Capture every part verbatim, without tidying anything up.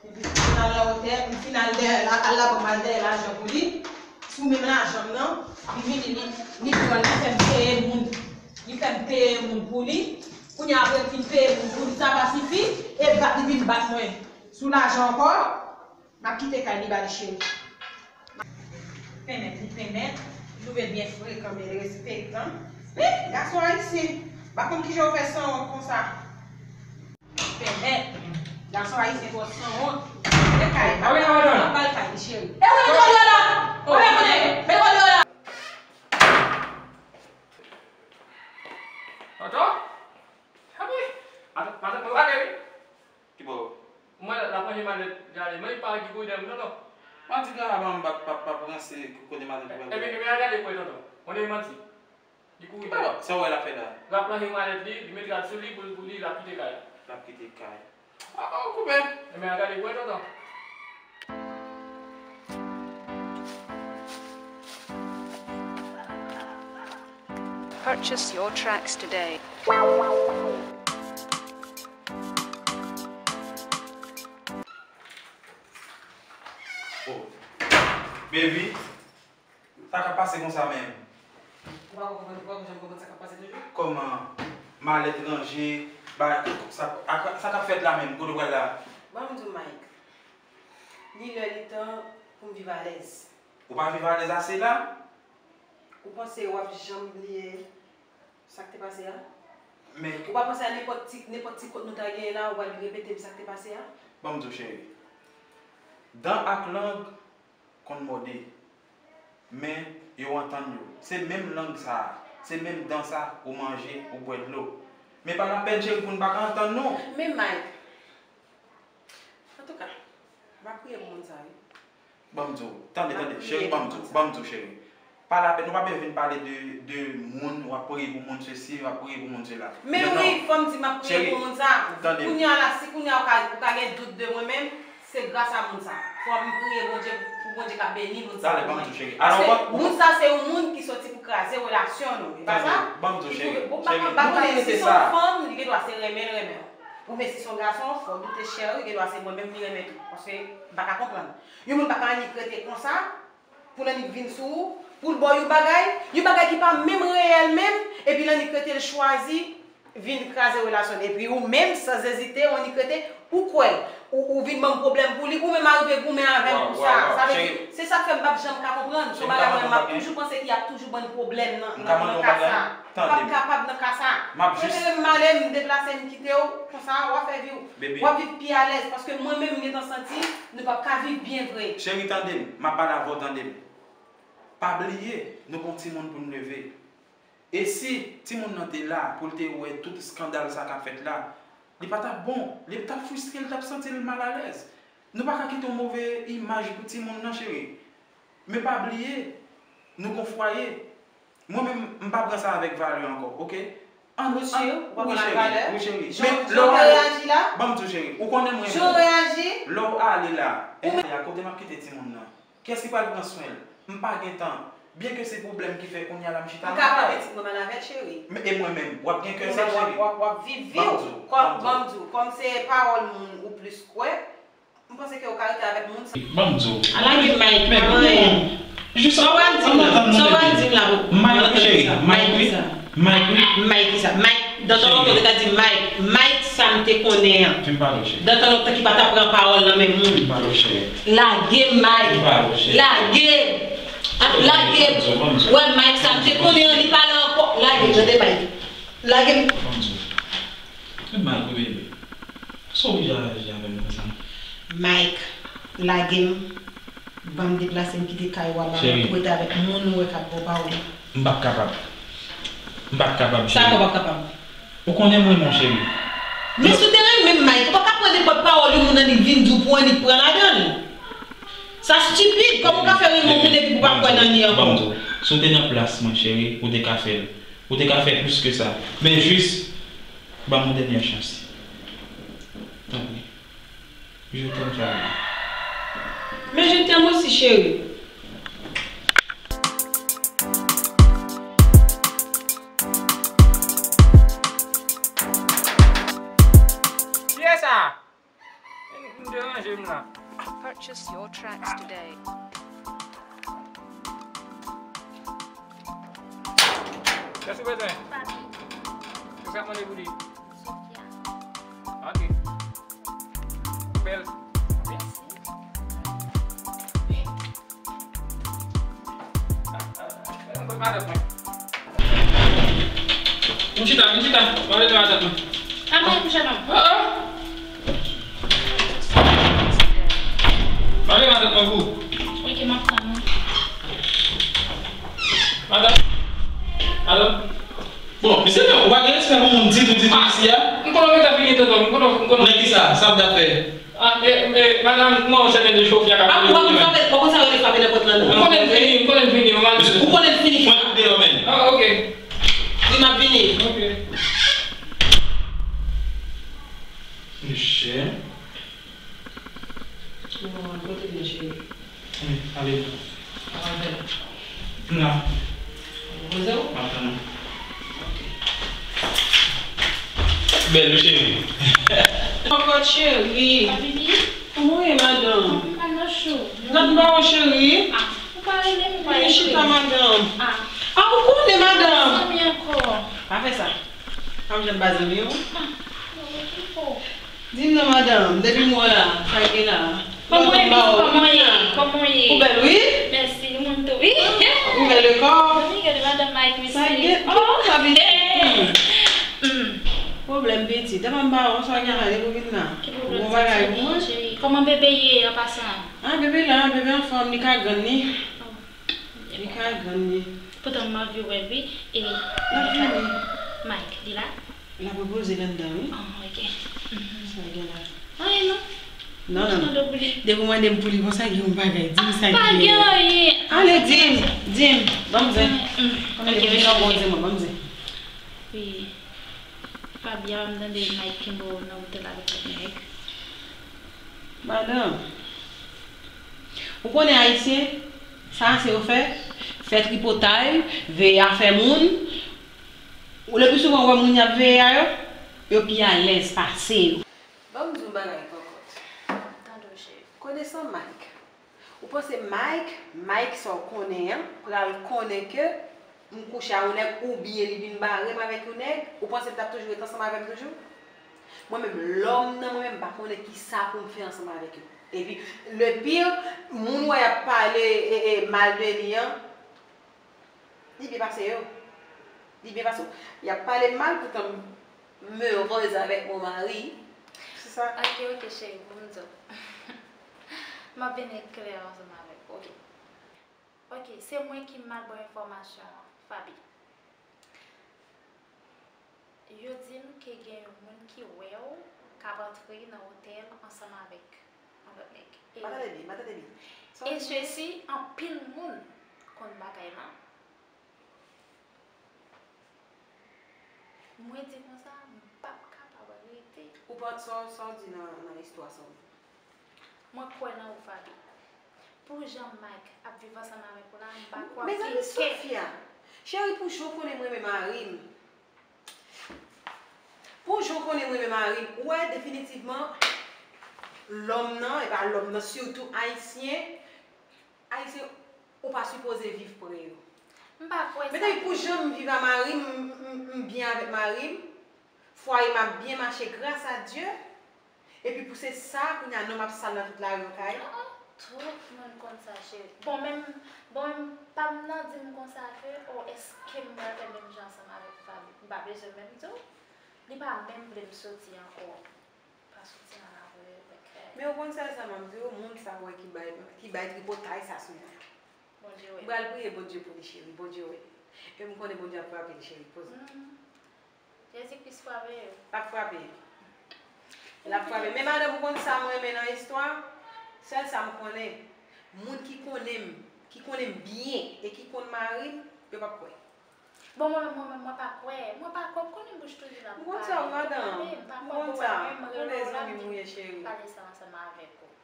Epi m fin al nan otèl, m fin al dèyè la, al la pou m al dèyè lajan pou li. Sou menm lajan m nan, li vini, li, li pran, li fè m peye moun. Li fè m peye moun pou li. Kounye a, apre m fin peye moun pou li, sa pa sifi, e bat li vin bat mwen. Sou lajan ankò, m ap kite kay li ba li, cheri. Pèmèt, li pèmèt, li twouve l byen frekan, byen respektan. Men, gason ayisyen, m pa konn kijan yo fè sanwont konsa. Pèmèt. Gason ayisyen twò sanwont. Mete kay, pa ba l kay li, cheri. E ou mete kò deyò la! Ou mete kò deyò la! Tonton? Abi! Matant, matant mwen pale wi. Ki bò? Mwen l ap ranje malèt li ale. Mwen li pa gen kouri dèyè m, tonton. Mwen di granma m pa, pa, pa ranse kote matant mwen pale. Ebyen, ebyen, al gade pou wè, tonton. Mwen te manti. Li kouri dèyè. Sa w wè l ap fè la? L ap ranje malèt li, li met rad sou li, pou, pou li, l ap kite kay la. L ap kite kay. Ah, oh, koupe. Ebyen, al gade pou wè, tonton. Purchase your tracks today. Oh. Baby, sa k ap pase konsa menm? Ou pa konprann, ou pa janm konprann sa k ap pase toujou? Kòman? Malèt ranje, ba, sa, sa k ap fèt la menm, kote w pral la? Ban m di w, Mike, li lè li tan pou m viv alèz. Ou pa viv alèz ase la? Ou panse w ap janm bliye sa k te pase a? Men ou pa panse a nenpòt ti, nenpòt ti kont nou ta genyen la, ou pral repete m sa k te pase a? Ban m di w, cheri. Dan ak lang konn mòde, men yo antann yo. Se menm lang sa a, se menm dan sa ou manje, ou bwè dlo. Men pa lapèn, cheri, pou n pa ka antann nou. Men Mike, antouka, m ap priye pou moun sa a, wi. Ban m di w, tande, tande, cheri, ban m di w, ban m di w, cheri. Pa lapèn, nou pa bezwen vin pale de, de moun, w ap priye pou moun sesi, w ap priye pou moun sela. Men wi, fò m di m ap priye pou moun sa. Kounye a la, si kounye a ou ka, ou ka gen dout de mwen menm, se gras a moun sa. Fò m priye Bondye, pou Bondye ka beni moun sa pou mwen. Paske moun sa se yon moun ki soti pou kraze relasyon nou, e pa sa? Tande, ban m di w, cheri, cheri, nou konnen se sa. Si se yon fanm, li gen dwa se renmen l renmen w. Oubyen si se yon gason, fò w doute, cheri, gen dwa se mwen menm li renmen tou. Paske m pa ka konprann. Yon moun pa ka annik rete konsa, pou l annik vin sou ou, pou l ba w yon bagay, yon bagay ki pa menm reyèl menm, epi l annik rete l chwazi vin kraze relasyon l. Epi ou menm, san ezite, ou annik rete, ou kwè l, ou, ou vin ban m pwoblèm pou li, ou menm arive goumen avè m pou sa. Sa vle di, se sa k fè m p ap janm ka konprann. Se yon bagay mwen, m ap toujou panse y ap toujou ban n pwoblèm nan, nan, nan ka sa. M p ap kapab nan ka sa. M ap jis prefere m ale, m deplase, m kite w, konsa w a fè vi w. W ap viv pi alèz, paske mwen menm, m gentan santi nou p ap ka viv byen vre. Cheri, tande m, m ap pale avè w, tande m. Pa bliye, nou gon timoun pou n leve. E si timoun nan te la pou l te wè tout eskandal sa k ap fèt la, li pa t ap bon, li t ap fristre, li t ap santi l malalèz. Nou pa ka kite yon move imaj pou timoun nan, cheri. Men pa bliye, nou gon fwaye. Mwen menm, m pa pran sa avèk valè ankò, oke? Ann, wi, cheri. Wi, cheri. Men lè w ale, ban m di w, cheri, ou konnen mwen. Lè w ale la, e kote m ap kite timoun nan? Kiyès ki pral pran swen l? M pa gen tan. Byenke se pwoblèm ki fè kounye a la m chita nan kay. Ou ka pran pitit mwen, m al avè l, cheri. Men, e mwen menm, w ap gen kè sa, cheri? W ap, w ap viv vi w. Kòm, ban m di w, kòm se pawòl moun ou plis kwè, m panse ke ou ka rete avèk moun sa. Ban m di w. Ala gen Mike, men pa anyen. Jis sa w pral di m la, sa w pral di m la, Mike, cheri, Mike, wi. Mike, wi. Mike, kisa? Mike, dan tan lontan, ou te ka di Mike. Mike, sa m te konnen an. Fin pale w, cheri. Dan tan lontan ki pa ta pran pawòl nan men moun. Fin pale w, cheri. Lage m, Mike. Fin pale w, cheri. Lage. Ah, lage. Ban m di w, ban m di w. Wè, Mike, sa m te konnen an, li pale ankò. Lage, tande, Mike. Lage m. Ban m di w. Men Mike, wi, bebe. Sa w oblije aji avè m konsa? Mike, lage m. Ban m deplase m kite kay ou a, ba m pou rete avèk moun ou wè k ap ba w pawòl. M p ap kapab. M p ap kapab, cheri. Sa fè w p ap kapab? Ou konnen m renmen w, cheri. Men si w te renmen m, Mike, ou pa ka pran nenpòt pawòl yon moun annik vin di w pou w annik pran ladan l. Sa stipid, kòman w ka fè renmen yon moun epi pou w pa kwè nan li ankò? Ban m di w, si w te nan plas mwen, cheri, ou te ka fè l. Ou te ka fè plis ke sa. Men jis, ban m yon dènye chans. Tanpri. Je t'aime, Charlie. Men je t'aime aussi, chérie. Kiyès sa? M deranje m la. Purchase your tracks today. Kiyès ou bezwen? Kiyès k ap mande pou li? Ok. Bèl. Vin chita, vin chita. Pale de matant mwen. Ah, mwen, kouche non. Ah, ah. Pale matant mwen pou. Ok, m ap tann ou. Matant. Matant. Bon, misye fè ou pa gen respè pou moun ditou, ditou isi a. M konnen w gentan vini, tonton. M konnen, m konnen. Nan kisa? Sa m t ap fè? Ah, eh, eh, madanm, non, se de chofya k ap. Ah, ou pa konn frape, ou pa konn sa yo rele frape nan pòt lan, non. M konnen fini, m konnen fini, madanm. Ou konnen fini. Mwen tou deyò, men. Ah, ok. Wi, m ap vini. Ok. Mesye. Bon, kote l ye, cheri? Wi, ale. Sa va fè? M la. Ou poze w? M ap tann ou. Bèl, wi, cheri. Kòkòt cheri. Wi, madanm. Gad m ba w, cheri. Vin chita, madanm. Ah, ou konnen, madanm. Pa fè sa. Pa janm ba zanmi w. Di m non, madanm, depi m wè w la, sa gen la? Kòman w ye, kòman w ye? Kòman w ye? Ou bèl, wi. Mèsi, ou menm tou, wi. Ou bèl ankò. Zanmi, gade madanm Mike, wi. Sa gen, oh, sa vin. Hmm. Pwoblèm piti. Depi m ba w, sa gen la, depi w vin la. Ki pwoblèm? Bon bagay pou mwen. Cheri, kòman bebe ye, an pasan? Ah, bebe la, bebe anfòm, li ka grann li. Oh. Li ka grann li. Poutan m anvi wè l wi. E l ap vini. Mike, li la? L ap repoze l anndan wi. Ah, ok. Mhm. Sa gen la? Anyen non. Non, non, non. Depi w mande m pou li konsa, gen yon bagay. Di m sa ki gen. Pa gen anyen. Ale, di m, di m. Ban m zen. Mm, mm. Konnen depi nan bon zen mwen, ban m zen. Wi. Fabia, m tande Mike kenbe w nan otèl avèk lòt nèg. Madanm, ou konnen ayisyen, sa se yo fè, fè tripotay, veye afè moun. Ou le pli souvan ou wè moun y ap veye a yo, yo pi alèz pase yo. Ban m di w bagay, kòkòt. Tande w, cheri. Konesan Mike. Ou panse Mike, Mike sa w konnen an, pral konnen ke m kouche a yon nèg oubyen li vin bare m avèk yon nèg? Ou panse l t ap toujou ret ansanm avè m toujou? Mwen menm, lòm nan, mwen menm, m pa konnen kisa pou m fè ansanm avèk yo. Epi, le pire, moun wè y ap pale e, e, mal de li an, li byen pase yo. Li byen pase yo. Y ap pale m mal, poutan m, m heureuse avec mon mari. Se sa. Ok, ok, cheri, pou m di w. M ap vin klè ansanm avèk ou, ok. Ok, se mwen ki mal ba w enfòmasyon an, Faby. Yo di m ke gen yon moun ki wè w k ap antre nan otèl ansanm avèk yon lòt nèg. E, pa tande byen, pa tande byen. Sa w di? E sesi, anpil moun konn bagay lan. Mwen di konsa, m p ap kapab rete. Ou pa, sa, sa w di nan, nan istwa sa w di? Mwen kwè nan ou, Faby. Pou jan Mike ap viv ansanm avèk ou la, m pa kwè. Mezanmi, Sophia, cheri, pou jan w konnen m renmen mari m. Pou jan w konnen m renmen mari m, ou wè, definitivman, lòm nan, e pa lòm nan, sitou ayisyen, ayisyen, ou pa sipoze viv pre yo. M pa kwè sa. Mezanmi, pou jan m viv a mari m, m, m, m byen avèk mari m, fwaye m ap byen mache, gras a Dye. Epi pou se sa, kounye a, nonm ap sal nan tout lari an kay. Ah, ah, tout moun konn sa, cheri. Bon, menm, bon, menm pa m nan di m konsa ke, oh, èske m pral fè menm jan ansanm avèk Faby? M pa bezwen menm di w. Li pa menm vle m soti ankò. Pa soti an la vre, mèkrèdi. Men ou konn sèl sa m ap di w, moun sa w wè ki bay, ki bay tripotay sa sou mwen. Bondye wè. M pral priye Bondye pou li, cheri. Bondye wè. E m konnen Bondye ap frape li, cheri. Poze. Mm. Jezi Kris frape yo. L ap frape yo. L ap frape. Men madanm, ou konn sa m renmen nan istwa? Sèl sa m konnen, moun ki konnen m, ki konnen m byen e ki konn mari m, yo p ap kwè. Bon, mwen menm, mwen menm, mwen pa kwè. Mwen pa kwè, m konnen bouch toujou la pale. M konn sa, madanm. M pa kwè, m pa kwè, mwen menm, rele w la, m di pale sa ansanm avèk ou.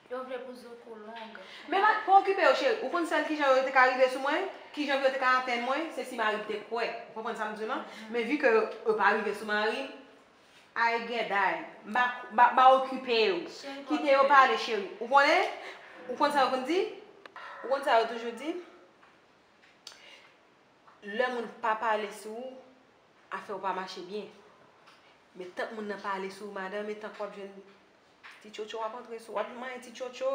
Yo vle pou zo kou long. Men pa, pa okipe yo, cheri. Ou konn sèl kijan yo te ka rive sou mwen? Kijan yo te ka atenn mwen? Se si mari m te kwè. Ou konprann sa m di w lan? Men vi ke yo, yo pa rive sou mari m, ay gèday. M pa, m pa, m pa okipe yo. Kite yo pale, cheri. Ou konnen? Ou konn sa yo konn di? Ou konn sa yo toujou di? Lè moun pa pale sou ou, afè w pa mache byen. Men tank moun nan pale sou ou, madanm, e tank w ap jwenn ti tchotcho w ap antre sou, w ap manyen ti tchotcho.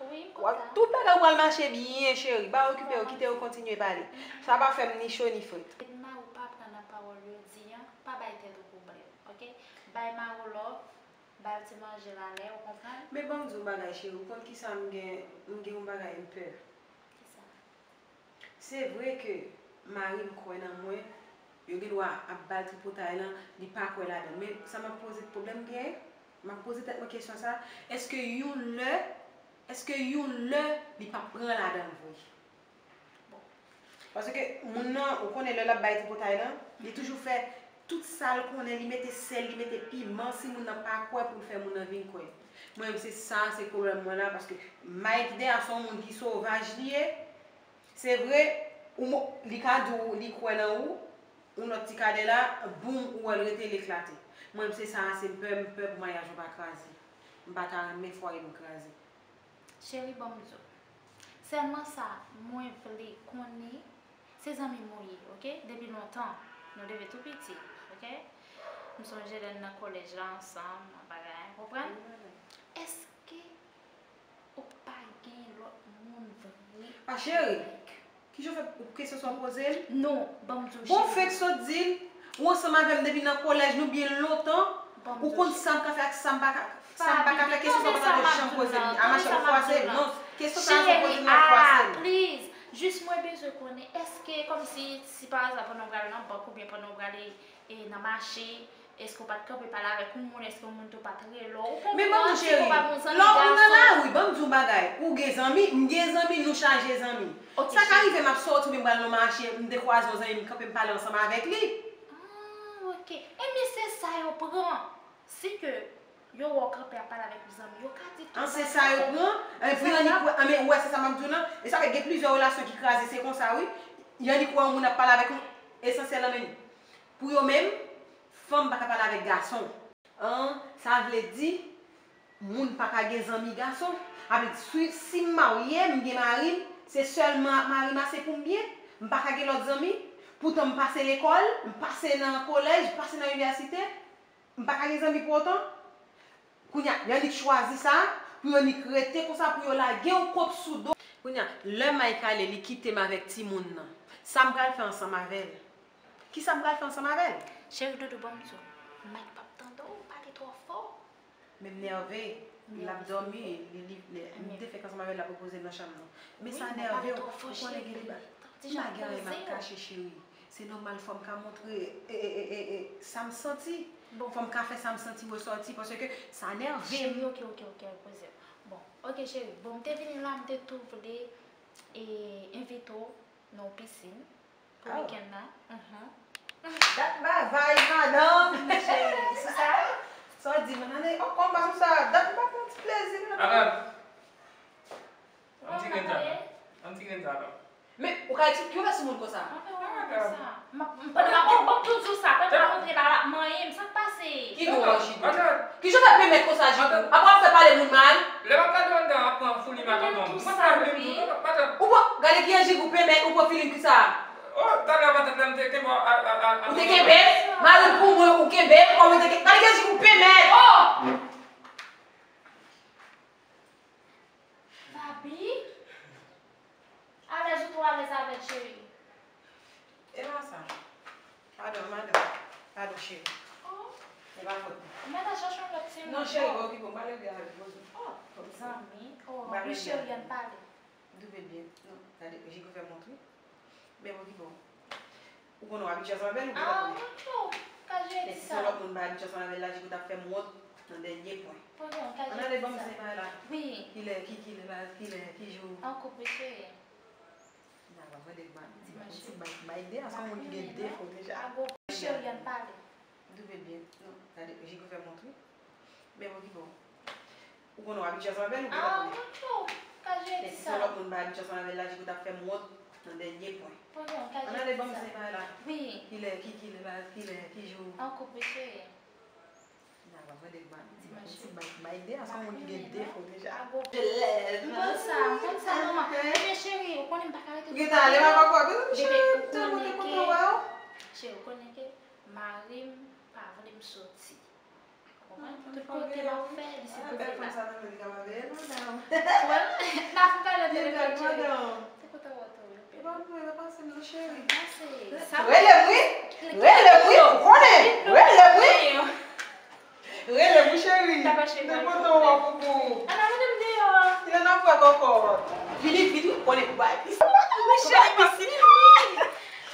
Wi, m konn sa. Tout bagay pral mache byen, cheri. Pa okipe yo, kite yo kontinye pale. Sa pa fè m ni cho ni frèt. Depi mari w pa pran nan pawòl yo di an, pa bay tèt ou pwoblèm, oke? Bay mari w love, ba l ti manje la lè, ou konprann? Men ban m di w yon bagay, cheri. Ou konn kisa m gen? M gen yon bagay m pè. Kisa? Se vre ke mari m kwè nan mwen, yo gen dwa ap ba l tripotay lan, li pa kwè ladan l. Men sa m ap poze, pwoblèm m genyen, m ap poze tèt mwen kesyon sa, èske yon lè, èske yon lè li p ap pran ladan l vre? Paske moun nan, ou konnen lè l ap bay tripotay lan, li toujou fè tout sa l konnen, li mete sèl, li mete piman, si moun nan pa kwè pou l fè moun nan vin kwè. Mwen menm se sa, se pwoblèm mwen la, paske Mike Dea se yon moun ki sovaj li ye. Se vre, ou mo-, li ka di w li kwè nan ou, yon lòt ti kadè la, boum, ou wè l rete, l eklate. Mwen menm se sa, se m pè, m pè pou maryaj nou pa kraze. M pa ta renmen fwaye nou kraze. Cheri, ban m di w. Sèlman sa, mwen vle konnen, se zanmi m ou ye, oke? Depi lontan, nou leve tou piti, oke? M sonje lè n nan kolèj la ansanm, nan bagay, konprann? Èske ou pa gen lòt moun vre? A cheri, kijan w fè pou kesyon sa w poze l? Non, ban m di w, cheri. Bon, fenk sot di l, ou ansanm avè m depi nan kolèj, nou byen lontan, ou konn sa m ka fè ak sa m pa ka, sa m pa ka fè, kesyon sa w pa ta dwe janm poze m. A ma chère, ou fwase m. Non, kesyon sa a, si w poze m, w ap fwase m. Cheri, ah, please, jis mwen bezwen konnen, èske kòmsi, si pa aza pandan w prale nan bank oubyen pandan w prale, e, nan mache, èske w pa t kanpe pale avèk yon moun, èske yon moun tou pa t rele w? Ou konprann, si w pa gon zanmi gason. Men ban m di w, cheri, lè w nan lari, ban m di w yon bagay, ou gen zanmi, m gen zanmi, nou chaje zanmi. Sa ka rive m ap sòti oubyen m pral nan mache, m te kwaze yon zanmi m, m kanpe m pale ansanm avèk li. Ah, oke. Ebyen, se sa yo pran. Si ke yo wè w kanpe ap pale avèk yon zanmi, yo ka di tout bagay. An, se sa yo pran? Ebyen, annik wè, anben, ou wè, se sa m ap di w lan. E sa fè gen plizyè relasyon ki kraze, se konsa, wi. Annik wè yon moun ap pale avèk yon, esansyèl lan, men pou yo menm, fanm pa ka pale avèk gason. An, sa vle di, moun pa ka gen zanmi gason. Sa vle di, si, si m marye, m gen mari m, se sèlman ak mari m ase pou m byen. M pa ka gen lòt zanmi. Poutan m pase lekòl, m pase nan kolèj, m pase nan inivèsite. M pa ka gen zanmi pou otan. Kounye a, yo annik chwazi sa, pou yo annik rete konsa, pou yo lage yon kòb sou do. Kounye a, lè Mike ale, li kite m avèk timoun nan. Sa m pral fè ansanm avè l? Kisa m pral fè ansanm avè l? Cheri doudou, ban m di w, Mike p ap tande w, ou pale twò fò. Men m nève, l ap dòmi, li, li, li, m te fèk ansanm avè l, l ap repoze l nan chanm nan. Men sa nève w, ou konnen gen deba. M pa gen anyen m ap kache, cheri. Se nòmal, fò m ka montre, e, e, e, e, e, sa m santi. Fò m ka fè sa m santi resòti, paske sa nève m. Cheri, oke, oke, oke, repoze w. Bon, oke, cheri. Bon, m te vini la, m te tou vle, e, envite w nan yon pisin. Pou wikenn nan. Dat m pa va madanm, cheri. Sou sa? Sa w di, mwen, ane, oh, kòm pa sou sa, dat m pa pran ti plezi, non. Adan. An ti grenn sa, non. An ti grenn sa, non. Men, ou ka eksplike, ki ou fè sou moun konsa? An fè ou konsa. M ap, m, pandan m ap, m ap tou di w sa, pandan m ap antre la, l ap manyen m, sa k pase? Ki nou an, Jiko? Kijan w fè pemèt konsa, Jiko? Apre w ap fè pale moun mal? Lè m ap gade w anndan, w ap pran fouli m a tonton m. Mwen pa vle m tou, non, non, madanm. Ou pran, gade kijan Jiko pemèt, ou pran filing konsa. Oh, talè matant la, m te kenbe a, a, a, a. Ou te kenbe? Mari m pou mwen, ou kenbe, kòman te kenbe? Gade kijan Jiko pemèt! Oh! Faby? Alèz ou twò alèz avè l, cheri? E pa sa. Padon, madanm. Padon, cheri. Oh. E pa fòt mwen. Mwen ta chache yon lòt timoun. Non, cheri, pa okipe w. M pa leve avè l, poze w. Oh, zanmi. Oh, wi, cheri, ann pale. Double byen. Non, gade, Jiko fè m wont, wi. Men pa okipe w. Ou konnen w abitye ansanm avè l, ou gentan konnen. Ah, ou ka jere di sa. Men si se yon lòt moun m pa abitye ansanm avè l la, Jiko t ap fè m wont nan dènye pwen. Ann ale, ban m zen bagay la. Wi. Kilè, ki, kilè, kilè, ki jou? An koup, wi, cheri. N a pa vre de bay, bay de, a se yon moun ki gen defo deja. Cheri, ann pale. Double byen. Non, gade, Jiko fè m wont, wi. Men pa okipe w. Ou konnen w abitye ansanm avè l, ou gentan konnen. Ah, ou ka jere di sa. Men si se yon lòt moun m pa abitye ansanm avè l la, Jiko t ap fè m wont nan dènye pwen. Ann ale, ban m zen bagay la. Wi. Kilè, ki, kilè, kilè, ki jou? An koup, wi, cheri. N Bay ide a, se yon moun ki gen defo deja. Je lève. M konn sa, m konn sa, manman. Bebe cheri, ou konnen m pa ka rete tout la. Bebe, ou konnen ke, cheri, ou konnen ke mari m pa vle m soti. Ou konprann? Tout kote m ap fè, li sipoze la. N ap pale telefòn, cheri. Se kote w ap Rele m wi. Rele m wi. Ou konnen. Rele m wi. Rele m wi, cheri. Mwen kontan wè w, poupou. Kilè n ap wè kòkòt? Vini, vini, ou konnen pou bay pisin. Wi, cheri, pisin.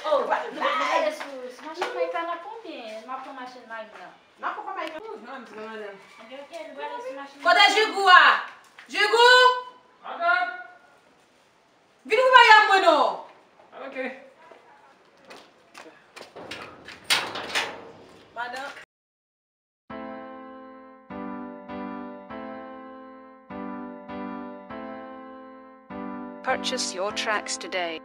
Oh, nou pral ale sou, sou machin Mike la, n ap pran byen. M ap pran machin Mike la. N ap pran Mike la. Ou jan di madanm. Ok, ok, nou pral ale sou machin Mike la. Kote Jigou a? Jigou? Madanm! Vin pou maryaj mwen non. Ok. Madanm. Purchase your tracks today.